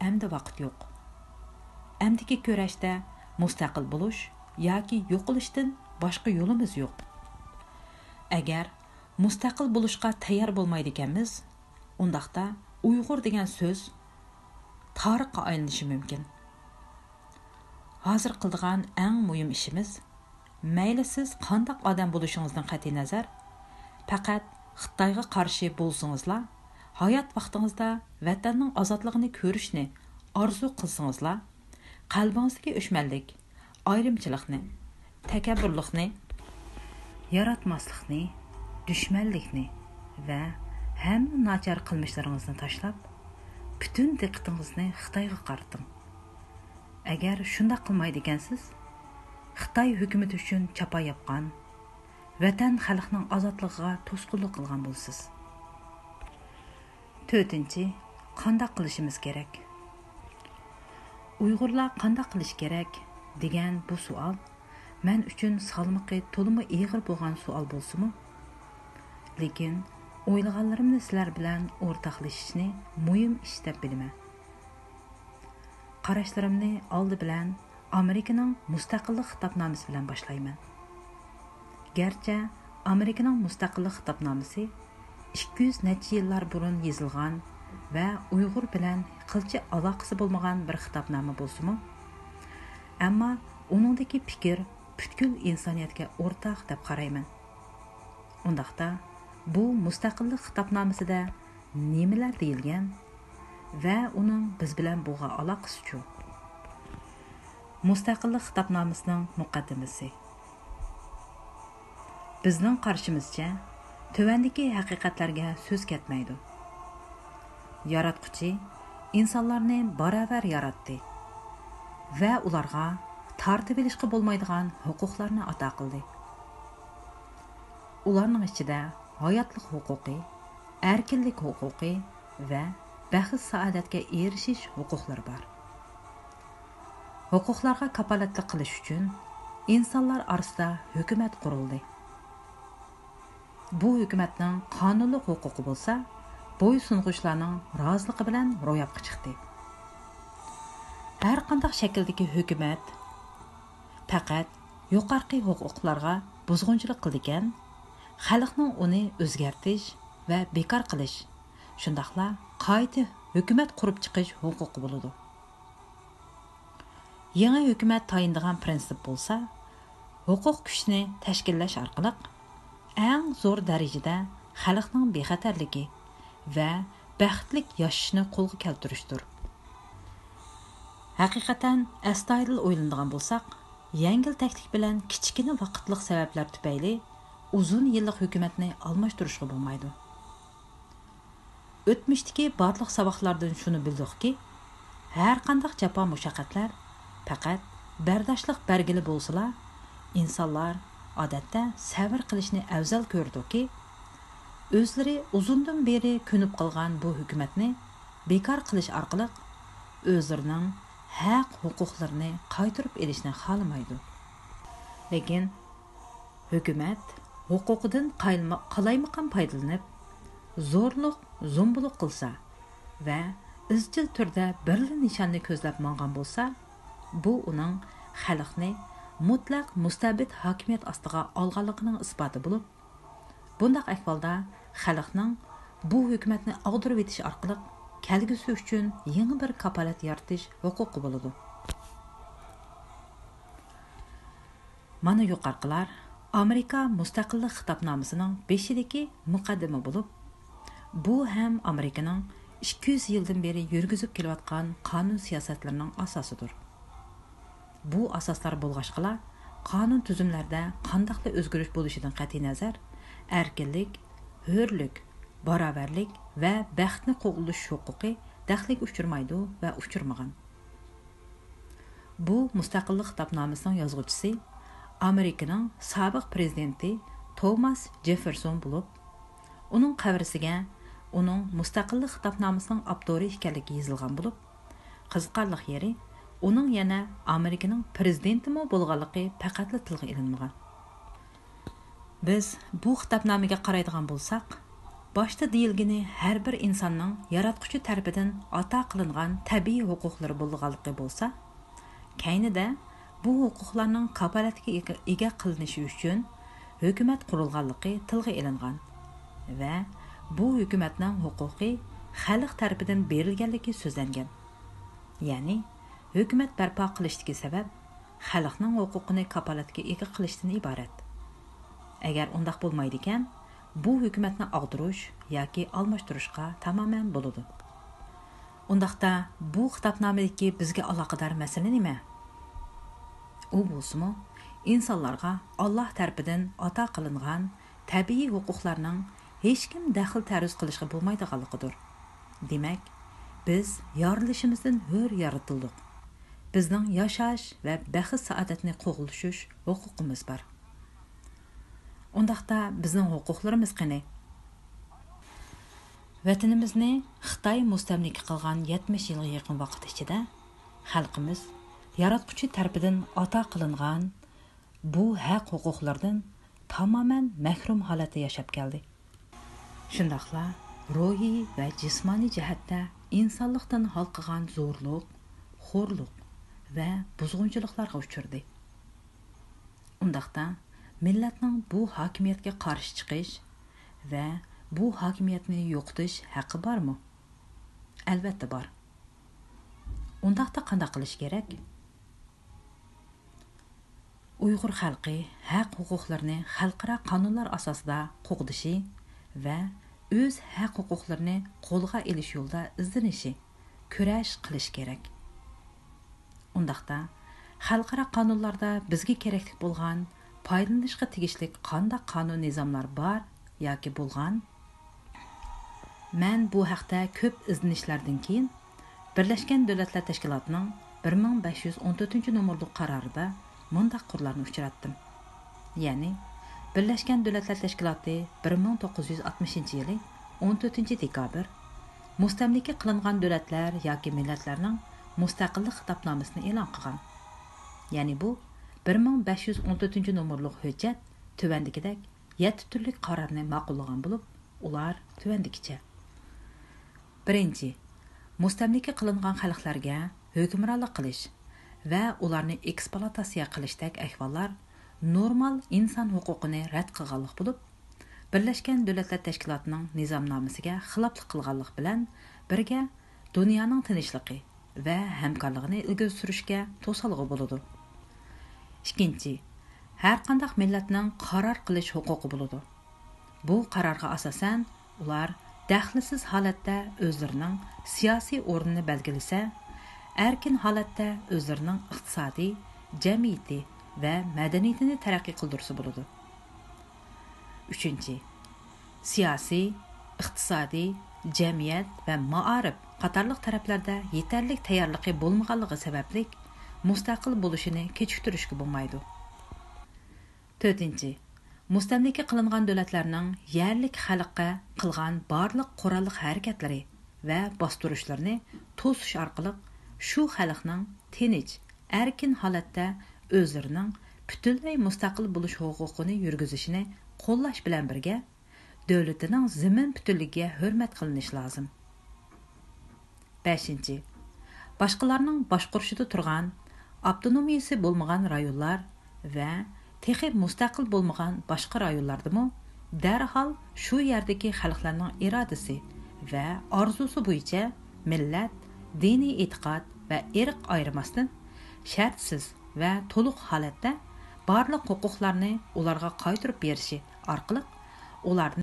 ئەمدى ۋاقىت يوق. ئەمدىكى كۈرەشتە مۇستەقىل بولۇش ياكى يوقىلىشتىن باشقا يولىمىز يوق. ئەگەر مۇستەقىل بولۇشقا تەييار بولمايدىكەنمىز، ئۇنداقتا ئۇيغۇر دېگەن سۆز تارىخقا ئايلىنىشى مۇمكىن. ھازىر قىلىدىغان ئەڭ مۇھىم ئىشىمىز، مەيلى سىز قانداق ئادەم بولۇشىڭىزدىن قەتئىينەزەر، پەقەت خىتايغا قارشى بولسىڭىزلا، ھايات ۋاقتىڭىزدا ۋەتەننىڭ ئازادلىقىنى كۆرۈشنى ئارزۇ قىلسىڭىزلا، قەلبىڭىزدىكى ئۆچمەنلىك، ئايرىمچىلىقنى، تەكەببۇرلۇقنى، ياراتماسلىقنى، دۈشمەنلىكنى ۋە ھەممە ناچار قىلمىشلىرىڭىزنى تاشلاپ، پۈتۈن دىققىتىڭىزنى خىتايغا قارىتىڭ. ئەگەر شۇنداق قىلمايدىكەنسىز، خىتاي ھۆكۈمىتى ئۈچۈن چاپا ياپقان، ۋەتەن خەلقنىڭ ئازادلىقىغا توسقۇنلۇق قىلغان بولىسىز. تۆتىنچى، قانداق قىلىشىمىز كېرەك؟ ئۇيغۇرلار قانداق قىلىشى كېرەك؟ دېگەن بۇ سوئال مەن ئۈچۈن سالمىقى تولىمۇ ئېغىر بولغان سوئال بولسىمۇ، لېكىن ئويلىغانلىرىمنى سىلەر بىلەن ئورتاقلىشىشنى مۇھىم ئىش دەپ بىلىمەن. قاراشلىرىمنى ئالدى بىلەن ئامېرىكىنىڭ مۇستەقىللىق خىتابنامىسى بىلەن باشلايمەن. گەرچە ئامېرىكىنىڭ مۇستەقىللىق خىتابنامىسى ئىككى يۈز نەچچە يىللار بۇرۇن يېزىلغان ۋە ئۇيغۇر بىلەن قىلچە ئالاقىسى بولمىغان بىر خىتابنامە بولسىمۇ، ئەمما ئۇنىڭدىكى پىكىر پۈتكۈل ئىنسانىيەتكە ئورتاق دەپ قارايمەن. ئۇنداقتا، بۇ مۇستەقىللىق خىتابنامىسىدە نېمىلەر دېيىلگەن ۋە ئۇنىڭ بىز بىلەن بولغان ئالاقىسىچۇ؟ مۇستەقىللىق خىتابنامىسىنىڭ مۇقەددىمىسى. بىزنىڭ قارىشىمىزچە، تۆۋەندىكى ھەقىقەتلەرگە سۆز كەتمەيدۇ. ياراتقۇچى ئىنسانلارنى باراۋەر ياراتتى ۋە ئۇلارغا تارتىۋېلىشقا بولمايدىغان ھوقۇقلارنى ئاتا قىلدى. ئۇلارنىڭ ئىچىدە ھاياتلىق ھوقۇقى، ئەركىنلىك ھوقۇقى ۋە بەخت-سائادەتكە ئېرىشىش ھوقۇقلىرى بار. ھوقۇقلارغا كاپالەتلىك قىلىش ئۈچۈن ئىنسانلار ئارىسىدا ھۆكۈمەت قۇرۇلدى. بۇ ھۆكۈمەتنىڭ قانۇنلۇق ھوقۇقى بولسا بويسۇنغۇچىلارنىڭ رازىلىقى بىلەن روياپقا چىقتى. ھەر قانداق شەكىلدىكى ھۆكۈمەت پەقەت يۇقارقى ھوقۇقلارغا بۇزغۇنچىلىق قىلىدىكەن، خەلقنىڭ ئۇنى ئۆزگەرتىش ۋە بىكار قىلىش، شۇنداقلا قايتا ھۆكۈمەت قۇرۇپ چىقىش ھوقۇقى بولىدۇ. يېڭى ھۆكۈمەت تايىنىدىغان پىرىنسىپ بولسا، ھوقۇق كۈچىنى تەشكىللەش ئارقىلىق ئەڭ زور دەرىجىدە خەلقنىڭ بىخەتەرلىكى ۋە بەختلىك ياشىشىنى قولغا كەلتۈرۈشتۇر. ھەقىقەتەن ئەستايىدىل ئويلىنىدىغان بولساق، يەڭگىلتەكلىك بىلەن كىچىككىنە ۋاقىتلىق سەۋەبلەر تۈپەيلى ئۇزۇن يىللىق ھۆكۈمەتنى ئالماشتۇرۇشقا بولمايدۇ. ئۆتمۈشتىكى بارلىق ساۋاقلاردىن شۇنى بىلدۇقكى، ھەرقانداق جاپا-مۇشەققەتلەر پەقەت بەرداشلىق بەرگىلى بولسىلا، ئىنسانلار ئادەتتە سەۋر قىلىشنى ئەۋزەل كۆرىدۇكى، ئۆزلىرى ئۇزۇندىن بېرى كۆنۈپ قالغان بۇ ھۆكۈمەتنى بىكار قىلىش ئارقىلىق ئۆزلىرىنىڭ ھەق-ھوقۇقلىرىنى قايتۇرۇپ ئېلىشنى خالىمايدۇ. لېكىن ھۆكۈمەت ھوقۇقىدىن قايلما-، قالايمىقان پايدىلىنىپ، زورلۇق، زومبىلىق قىلسا ۋە ئىزچىل تۈردە بىرلا نىشاننى كۆزلەپ ماڭغان بولسا، بۇ ئۇنىڭ خەلقنى مۇتلەق مۇستەبىت ھاكىمىيەت ئاستىغا ئالغانلىقىنىڭ ئىسپاتى بولۇپ، بۇنداق ئەھۋالدا خەلقنىڭ بۇ ھۆكۈمەتنى ئاغدۇرۇۋېتىش ئارقىلىق كەلگۈسى ئۈچۈن يېڭى بىر كاپالەت يارىتىش ھوقۇقى بولىدۇ. مانا يۇقىرىقىلار ئامېرىكا مۇستەقىللىق خىتابنامىسىنىڭ بېشىدىكى مۇقەددىمە بولۇپ، بۇ ھەم ئامېرىكىنىڭ ئىككى يۈز يىلدىن بېرى يۈرگۈزۈپ كېلىۋاتقان قانۇن سىياسەتلىرىنىڭ ئاساسىدۇر. بۇ ئاساسلار بولغاچقىلا، قانۇن تۈزۈملەردە قانداقلا ئۆزگىرىش بولۇشىدىن قەتئىينەزەر، ئەركىنلىك، ھۆرلۈك، باراۋەرلىك ۋە بەختنى قوغدىشىش ھوقۇقى دەخلىگە ئۇچرىمايدۇ ۋە ئۇچرىمىغان. بۇ مۇستەقىللىق خىتابنامىسىنىڭ يازغۇچىسى ئامېرىكىنىڭ سابىق پىرېزىدېنتى توماس جېففېرسون بولۇپ، ئۇنىڭ قەبرىسىگە ئۇنىڭ مۇستەقىللىق خىتابنامىسىنىڭ ئاپتورى ئىكەنلىكى يېزىلغان بولۇپ، قىزىقارلىق يېرى، ئۇنىڭ يەنە ئامېرىكىنىڭ پىرېزىدېنتىمۇ بولغانلىقى پەقەتلا تىلغا ئېلىنمىغان. بىز بۇ خىتابنامىگە قارايدىغان بولساق، باشتا دېيىلگىنى ھەر بىر ئىنساننىڭ ياراتقۇچى تەرىپىدىن ئاتا قىلىنغان تەبىئىي ھوقۇقلىرى بولىدىغانلىقى بولسا، كەينىدە بۇ ھوقۇقلارنىڭ كاپالەتكە ئىگە، ئىگە قىلىنىشى ئۈچۈن ھۆكۈمەت قۇرۇلغانلىقى تىلغا ئېلىنغان ۋە بۇ ھۆكۈمەتنىڭ ھوقۇقى خەلق تەرىپىدىن بېرىلگەنلىكى سۆزلەنگەن. يەنى، ھۆكۈمەت بەرپا قىلىشتىكى سەۋەب خەلقنىڭ ھوقۇقىنى كاپالەتكە ئىگە قىلىشتىن ئىبارەت. ئەگەر ئۇنداق بولمايدىكەن، بۇ ھۆكۈمەتنى ئاغدۇرۇش ياكى ئالماشتۇرۇشقا تامامەن بولىدۇ. ئۇنداقتا بۇ خىتابنامىدىكى بىزگە ئالاقىدار مەسىلە نېمە؟ ئۇ بولسىمۇ، ئىنسانلارغا ئاللاھ تەرىپىدىن ئاتا قىلىنغان تەبىئىي ھوقۇقلارنىڭ ھېچكىم دەخلى تەرۇز قىلىشقا بولمايدىغانلىقىدۇر. دېمەك، بىز يارىلىشىمىزدىن ھۆر يارىتىلدۇق. بىزنىڭ ياشاش ۋە بەخت-سائادەتنى قوغلىشىش ھوقۇقىمىز بار. ئۇنداقتا بىزنىڭ ھوقۇقلىرىمىز قېنى؟ ۋەتىنىمىزنى خىتاي مۇستەملىكە قىلغان يەتمىش يىلغا يېقىن ۋاقىت ئىچىدە خەلقىمىز ياراتقۇچى تەرىپىدىن ئاتا قىلىنغان بۇ ھەق-ھوقۇقلىرىدىن تامامەن مەھرۇم ھالەتتە ياشاپ كەلدى. شۇنداقلا روھىي ۋە جىسمانىي جەھەتتە ئىنسانلىقتىن ھالقىغان زورلۇق، خورلۇق ۋە بۇزغۇنچىلىقلارغا ئۇچرىدى. ئۇنداقتا، مىللەتنىڭ بۇ ھاكىمىيەتكە قارشى چىقىش ۋە بۇ ھاكىمىيەتنى يوقىتىش ھەققى بارمۇ؟ ئەلۋەتتە بار. ئۇنداقتا قانداق قىلىش كېرەك؟ ئۇيغۇر خەلقى ھەق-ھوقۇقلىرىنى خەلقئارا قانۇنلار ئاساسىدا قوغدىشى ۋە ئۆز ھەق-ھوقۇقلىرىنى قولغا ئېلىش يولىدا ئىزدىنىشى، كۈرەش قىلىشى كېرەك. ئۇنداقتا، خەلقئارا قانۇنلاردا بىزگە كېرەكلىك بولغان پايدىلىنىشقا تېگىشلىك قانداق قانۇن نىزاملار بار ياكى بولغان؟ مەن بۇ ھەقتە كۆپ ئىزدىنىشلەردىن كېيىن، بىرلەشكەن دۆلەتلەر تەشكىلاتىنىڭ بىر مىڭ بەش يۈز ئون تۆتىنچى نومۇرلۇق قارارىدا مۇنداق قۇرلارنى ئۇچراتتىم. يەنى، بىرلەشكەن دۆلەتلەر تەشكىلاتى بىر مىڭ توققۇز يۈز ئاتمىشىنچى يىلى ئون تۆتىنچى دېكابىر مۇستەملىكە قىلىنغان دۆلەتلەر ياكى مىللەتلەرنىڭ مۇستەقىللىق خىتابنامىسىنى ئېلان قىلغان. يەنى بۇ بىر مىڭ بەش يۈز ئون تۆتىنچى نومۇرلۇق ھۆججەت تۆۋەندىكىدەك يەتتە تۈرلۈك قارارنى ماقۇللىغان بولۇپ، ئۇلار تۆۋەندىكىچە. بىرىنچى، مۇستەملىكە قىلىنغان خەلقلەرگە ھۆكۈمرانلىق قىلىش ۋە ئۇلارنى ئېكسپلۇئاتاتسىيە قىلىشتەك ئەھۋاللار نورمال ئىنسان ھوقۇقىنى رەت قىلغانلىق بولۇپ، بىرلەشكەن دۆلەتلەر تەشكىلاتىنىڭ نىزامنامىسىگە خىلاپلىق قىلغانلىق بىلەن بىرگە، دۇنيانىڭ تىنچلىقى ۋە ھەمكارلىقىنى ئىلگىرى سۈرۈشكە توسالغۇ بولىدۇ. ئىككىنچى، ھەرقانداق مىللەتنىڭ قارار قىلىش ھوقۇقى بولىدۇ. بۇ قارارغا ئاساسەن، ئۇلار دەخلىسىز ھالەتتە ئۆزلىرىنىڭ سىياسىي ئورنىنى بەلگىلىسە، ئەركىن ھالەتتە ئۆزلىرىنىڭ ئىقتىسادىي، جەمئىيىتى ۋە مەدەنىيىتىنى تەرەققىي قىلدۇرسا بولىدۇ. ئۈچىنچى، سىياسىي، ئىقتىسادىي، جەمئىيەت ۋە مائارىپ قاتارلىق تەرەپلەردە يېتەرلىك تەييارلىقى بولمىغانلىقى سەۋەبلىك، مۇستەقىل بولۇشىنى كېچىكتۈرۈشكە بولمايدۇ. تۆتىنچى، مۇستەملىكە قىلىنغان دۆلەتلەرنىڭ يەرلىك خەلققە قىلغان بارلىق قوراللىق ھەرىكەتلىرى ۋە باستۇرۇشلىرىنى توسۇش ئارقىلىق شۇ خەلقنىڭ تىنچ، ئەركىن ھالەتتە ئۆزلىرىنىڭ پۈتۈنلەي مۇستەقىل بولۇش ھوقۇقىنى يۈرگۈزۈشىنى قوللاش بىلەن بىرگە، دۆلىتىنىڭ زېمىن پۈتۈنلۈكىگە ھۆرمەت قىلىنىشى لازىم. بەشىنچى، باشقىلارنىڭ باشقۇرۇشىدا تۇرغان، ئاپتونومىيىسى بولمىغان رايونلار ۋە تېخى مۇستەقىل بولمىغان باشقا رايونلاردىمۇ دەرھال شۇ يەردىكى خەلقلەرنىڭ ئىرادىسى ۋە ئارزۇسى بويىچە مىللەت، دىنىي ئېتىقاد ۋە ئىرق ئايرىماستىن، شەرتسىز ۋە تولۇق ھالەتتە بارلىق ھوقۇقلارنى ئۇلارغا قايتۇرۇپ بېرىشى ئارقىلىق، ئۇلارنى